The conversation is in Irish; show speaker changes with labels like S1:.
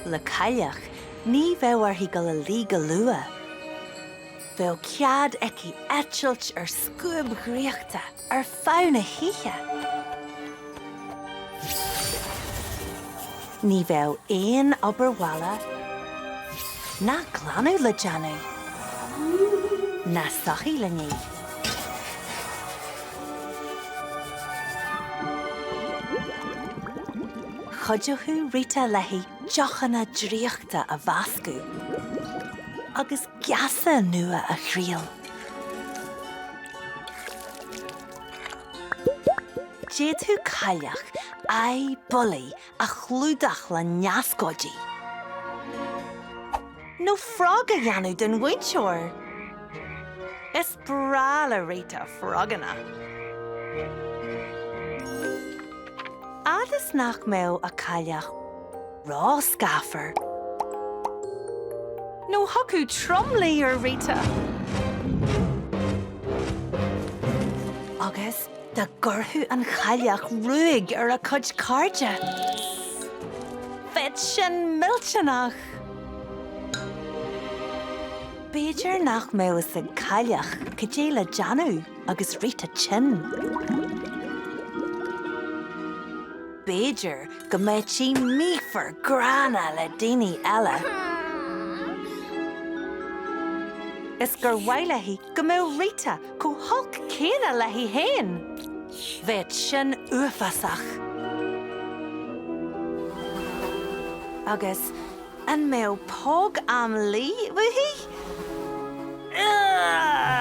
S1: Le cailleach, ní bheadh uirthi dul a luí go luath. Bheadh cead aici eitilt ar scuab dhraíochta ar feadh na hoíche. Ní bheadh aon obair bhaile ná glanadh le déanamh, ná soithí le ní. Chuideodh Rita léi deochanna draíochta a mheascadh agus geasa nua a thriail. D'fhéadfadh cailleach aghaidh bulaí a chlúdach le neascóidí. Nó frog a dhéanamh den mhúinteoir! Is breá le Rita froganna. Fhad is nach mbeadh a cailleach ró-scáfar. Nó thiocfadh tromluí ar Rita. Agus dá gcuirfeadh an chailleach ruaig ar a cuid cairde, bheadh sin millteanach! B'fhéidir nach mbeadh fhios ag cailleach cad é le déanamh agus Rita tinn. B'fhéidir go mbeadh sí míofar gránna le daoine eile. Is gur mhaith léi go mbeadh Rita chomh holc céanna léi féin. Bheadh sin uafásach. Agus an mbeadh póg am luí uaithi? Ugh!